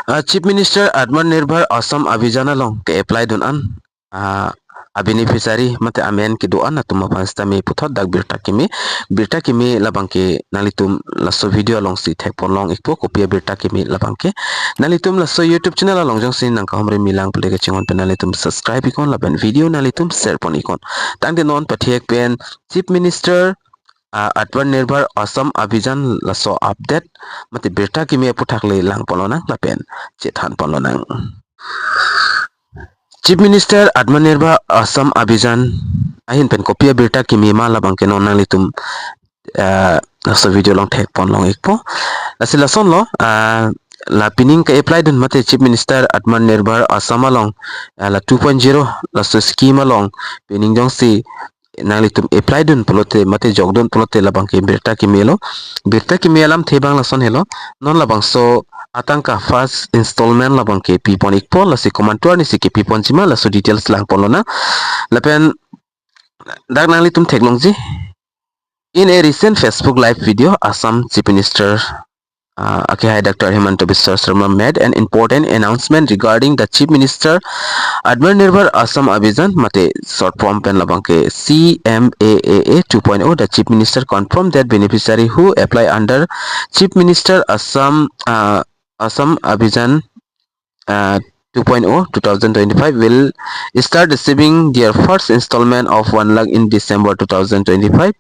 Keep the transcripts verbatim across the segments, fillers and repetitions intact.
Ah, Chief Minister Atmanirbhar Assam Abhiyan along ke-apply dun an, ah, a-beneficiary mate amen kedo-an atum aphan sitame puthot dak birta kimi, birta kimi labang ke nanglitum laso video alongsi thekpon long ikpo, kopi abirta kimi labang ke. Nanglitum laso YouTube channel along jongsi nangkahumri milang pule kachinghon pen nanglitum subscribe iknon lapen video nanglitum share pon iknon. Tangte non pathek pen Chief Minister, ah, Atmanirbhar Assam Abhiyan laso update mate birta kimi aputhak le langpon lonang lapen chethanpon lonang. Chief Minister Atmanirbhar Assam Abhiyan ahin pen kopi abirta kimi ma labang ke non nanglitum, ah, laso video along thekpon long ikpo. Lasi lasonlo, ah, la pining ke-apply dun mate Chief Minister Atmanirbhar Assam along, ah, la two point zero laso scheme along pining jongsi nanglitum apply dun pulote mate jokdun pulote labang ke birta kimi lo. Birta kimi alamthe abang lason helo. Non labangso atangka first installment labang ke pipon ikpo, lasi komantu arnisi kepipon jima laso details langpon lonang. Lapen dak nanglitum theklongji. In a recent Facebook Live video, Assam Chief Minister, uh, akehai Doctor Himanta Biswa Sarma made an important announcement regarding the Chief Minister Atmanirbhar Assam Abhiyan, mate short form pen labang ke C M A A A two point oh. The Chief Minister confirmed that beneficiary who apply under Chief Minister Assam, uh, Assam Abhiyan, uh, two point oh two thousand twenty-five will start receiving their first installment of one lakh in December two thousand twenty-five.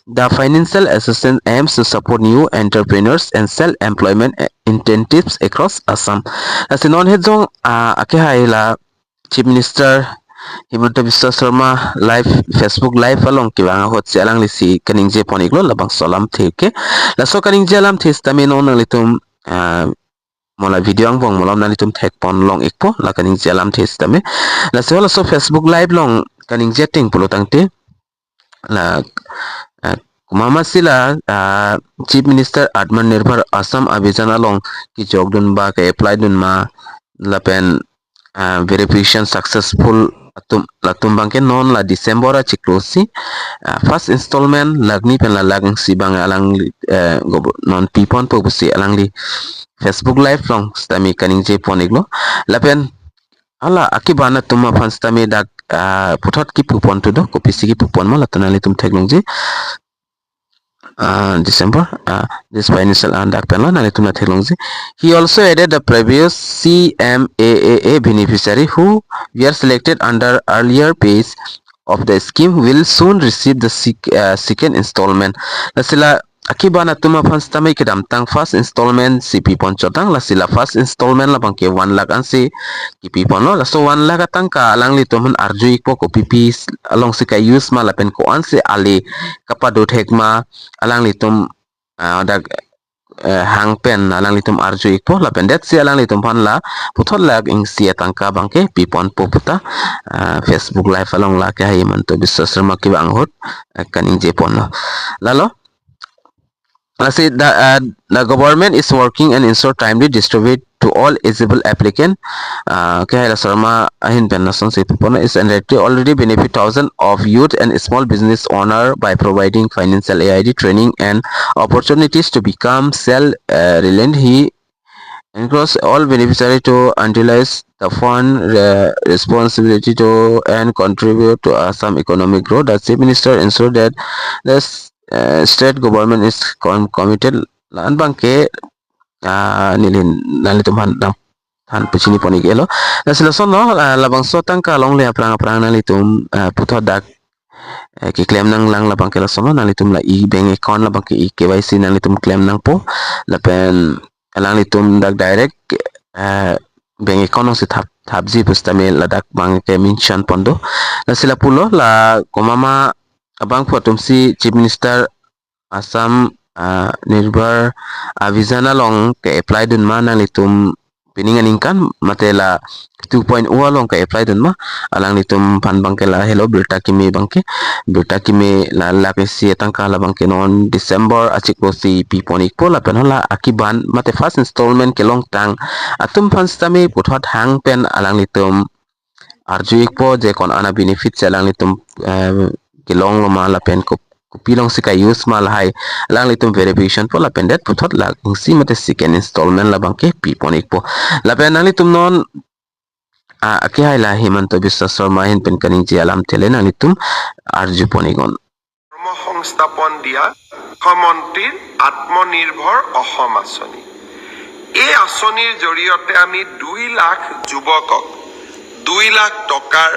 The financial assistance aims to support new entrepreneurs and self-employment, eh, incentives across Assam. Lasi non hejong, ah, akehai la Chief Minister Himanta Biswa Sarma live, Facebook Live along kevang ahut si alanglisi kaningje pon iklo labangso alamthe ke. Laso kaningje alamthe sitame non nanglitum, ah, mo la video angbong malom nanglitum thekpon long ikpo la kaningje alamthe sitame. Lasi halaso Facebook Live along kaningje ateng pulo tangte la, ah, komat masi la, ah, Chief Minister Atmanirbhar Assam Abhiyan along kejokdun ba ke-apply dun ma lapen, ah, verification successful atum, latum abang ke non la December achiklo si, ah, first installment lakh ni pen la lakh isi abang alangli, eh, gobo-, non piponpo pusi alangli Facebook Live along sitame kaningje pon iklo. Lapen hala akiban atum aphan sitame dak, ah, puthot kipu pontu do, kopisi kipu pon ma latum nanglitum theklongji. Ah, December, ah, this financial, ah, dak pen lo nanglitum la theklongji. He also added the previous C M A A A beneficiary who were selected under earlier phase of the scheme will soon receive the sec-, uh, second installment. Lasi la akiban atum aphan sitame kedamtang first installment si pipon chotang, lasi la first installment labang ke one lakh ansi kipiponlo. Laso one lakh atangka alanglitum aphan arju ikpo, kopipi s-, alongsi ka-use ma lapen ko-ansi ale kapado thek ma alanglitum, ah, dak, eh, hang pen alanglitum arju ikpo, lapen det si alanglitum aphan la puthot lakh isi atangka abang ke piponpo puta, ah, Facebook Live along la akehai Himanta Biswa Sarma kevang ahut, eh, kaningje ponlo. Lalo, lasi the, uh, the government is working and ensure timely distribute to all eligible applicant. Uh, akehai la Sarma ahin pen lasonsi pipon, is already, already benefit thousand of youth and small business owner by providing financial A I D training and opportunities to become self, uh, reliant. He encourage all beneficiary to utilize the fund, uh, responsibility to and contribute to Assam economic growth. The Chief Minister ensured that the s-, uh, state government is com-, committed. La-an abang ke, ah, neli nanglitum aphan nangthan pachini pon iklo. Lasi lasonlo, ah, labangso atangka along le aphrang aphrang nanglitum, ah, puthot dak, eh, keklem nanglang labang ke lasonlo, nanglitum la e-bank account labang ke e-K Y C nanglitum klem nangpo, lapen alanglitum dak direct, eh, bank account alongsi thap, thapji pusitame ladak abang ke mention pon do. Lasi lapulo, la komat ma abangphu atumsi Chief Minister Assam, ah, Nirbhar Abhiyan along ke-apply dun ma nanglitum pining aningkan mate la two point oh along ke-apply dun ma, alanglitum aphan abang ke la helo birta kimi abang ke, birta kimi la lakh isi atangka labang ke non December achiklo si pipon ikpo, lapen hala akiban mate first installment kelongtang atum aphan sitame puthot hang pen alanglitum arju ikpo je ko-an a-benefit si alanglitum, eh, kelonglo ma lapen ko kopi alongsi ka-use ma lahai alanglitum verification po lapen det puthot lakh isi mate second installment labang ke pipon ikpo. Lapen nanglitum non, ah, akehai la Himanta Biswa Sarma ahin pen kaningje alamthe le nanglitum arjupon iknon. কৰ্মসংস্থাপন দিয়া মুখ্যমন্ত্ৰীৰ আত্মনিৰ্ভৰ অসম আঁচনি। এই আঁচনিৰ জৰিয়তে আমি দুই লাখ যুৱকক দুই লাখ টকাৰ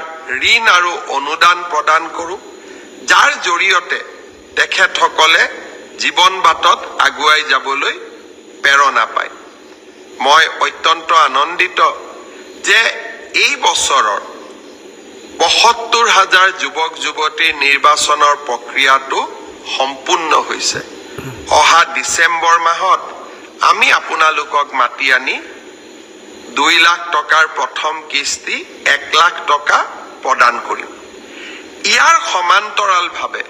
ঋণ আৰু অনুদান প্ৰদান কৰোঁ, যাৰ জৰিয়তে তেখেতসকলে জীৱন বাটত আগুৱাই যাবলৈ প্ৰেৰণা পায়। মই অত্যন্ত আনন্দিত যে এই বছৰৰ পঁসত্তৰ হাজাৰ যুৱক যুৱতীৰ নিৰ্বাচনৰ প্ৰক্ৰিয়াটো সম্পূৰ্ণ হৈছে। অহা ডিচেম্বৰ মাহত আমি আপোনালোকক মাতি আনি দুই লাখ টকাৰ প্ৰথম কিস্তি এক লাখ টকা প্ৰদান কৰিম। ইয়াৰ সমান্তৰালভাৱে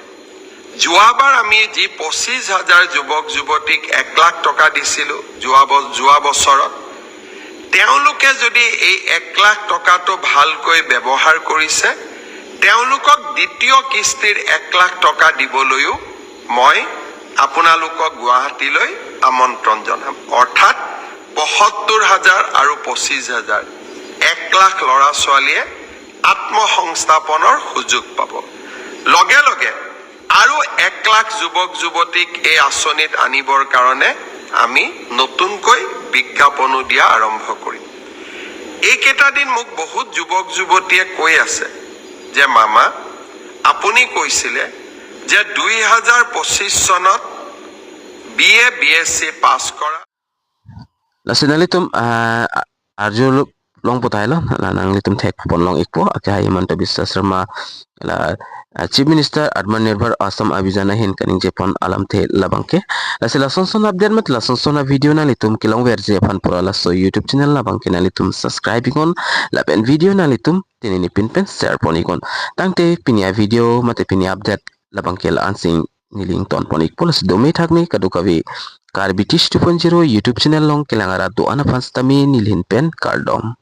যোৱাবাৰ আমি যি পঁচিছ হাজাৰ যুৱক যুৱতীক এক লাখ টকা দিছিলোঁ যোৱা ব-, যোৱা বছৰত, তেওঁলোকে যদি এই এক লাখ টকাটো ভালকৈ ব্যৱহাৰ কৰিছে, তেওঁলোকক দ্বিতীয় কিস্তিৰ এক লাখ টকা দিবলৈও মই আপোনালোকক গুৱাহাটীলৈ আমন্ত্ৰণ জনাম। অৰ্থাৎ পঁসত্তৰ হাজাৰ আৰু পঁচিছ হাজাৰ, এক লাখ ল'ৰা ছোৱালীয়ে আত্মসংস্থাপনৰ সুযোগ পাব। লগে লগে আৰু এক লাখ যুৱক যুৱতীক এই আঁচনিত আনিবৰ কাৰণে আমি নতুনকৈ বিজ্ঞাপনো দিয়া আৰম্ভ কৰিম। এইকেইটা দিন মোক বহুত যুৱক যুৱতীয়ে কৈ আছে যে, "মামা, আপুনি কৈছিলে যে দুই হাজাৰ পঁচিছ চনত বি এ, বি এছ চি পাছ কৰা।" Lasi nanglitum, ah, arjulong pu tahai lo, la nanglitum thekpon long ikpo, akehai Himanta Biswa Sarma, la, ah, Chief Minister Atmanirbhar Assam Abhiyan ahin kaningjepon alamthe labang ke. Lasi lason son update mate lason son a-video nanglitum kelongverji aphan pura laso YouTube channel labang ke nanglitum subscribe iknon, lapen video nanglitum tini ni pin pen share pon iknon. Tangte pini a-video mate pini update labang ke la-an si neli ingtonpon ikpo, lasi dome thakme kadokave Karbi Tish two point zero YouTube channel along kelang arat do-an aphan sitame neli ahin pen kardom.